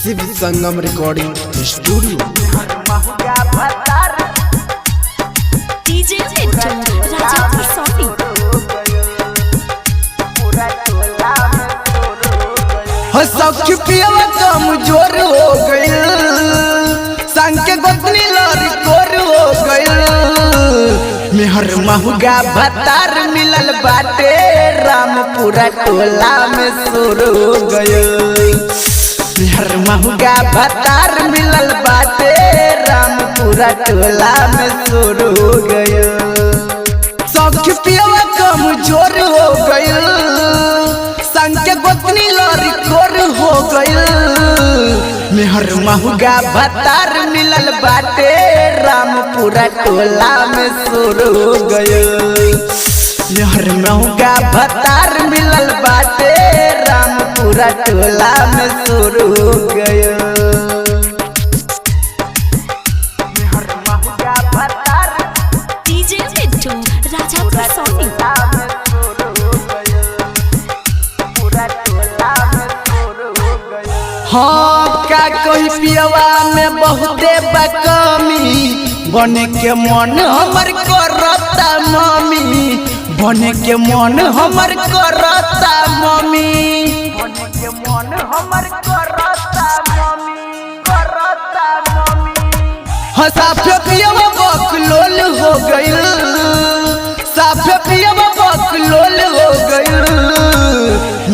Shiv Sangam recording studio. DJ Mittu Raja Parsoni. हो सखी पियवा कमजोर हो गइल, संग के गोतनी लरी कोर हो गइल। मेहर महुगा भतार मिलल बाटे, रामपुरा टोला में सुर हो गइल। मेहर महुगा भतार मिलल बाटे, रामपुरा टोला में सुर हो गइल। सखी पियवा कमजोर हो गइल, संग के गोतनी लरी कोर हो गइल। मेहर महुगा भतार मिलल बाटे, रामपुरा टोला में सुर हो गइल। मेहर महुगा भतार मिलल बाटे, रामपुरा टोला में सुर हो गइल। मेहर महुगा भतार डीजे मिट्टू राजा परसोनी। हाँ का कही पियवा में बहुते बकमी, बने के मन हमर करता मम्मी, बने के मन हमर करता मम्मी, बने के मन हमर करता मम्मी, करता मम्मी। हाँ साफे पियवा बकलोल हो गइल, साफे पियवा बकलोल हो गइल।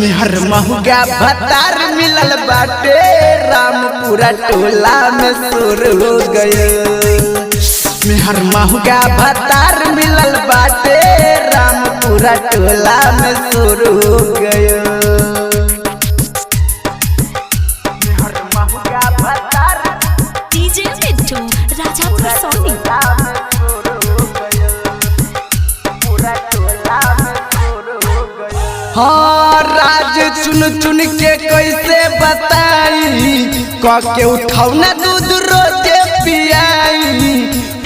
मेहर महुगा भतार मिलल बाटे, रामपुरा टोला में सुर हो गइल। मेहर महुगा भतार मिलल बाटे, रामपुरा टोला में सुर हो गइल। मेहर महुगा भतार डीजे मिट्टू राजा परसोनी। हाँ राज चुन चुन के कैसे बताई, क के उठौना दूध रोजे पियाई,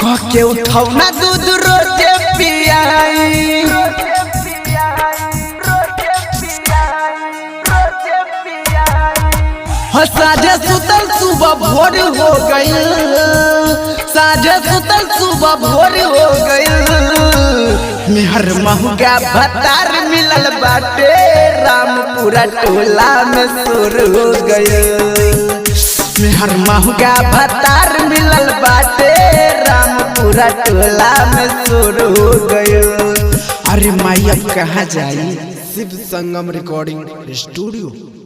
क के उठौना दूध रोजे पियाई। हाँ साझे सुतल सुबह भोर हो गइल, साझे सुतल सुबह भोर हो गइल। मेहर महुगा भतार मिलल बाटे, रामपुरा टोला में सुर हो गइल। मेहर महुगा भतार मिलल बाटे, रामपुरा टोला में सुर हो गइल। अरे माई अब कहाँ जाई। Shiv Sangam recording studio.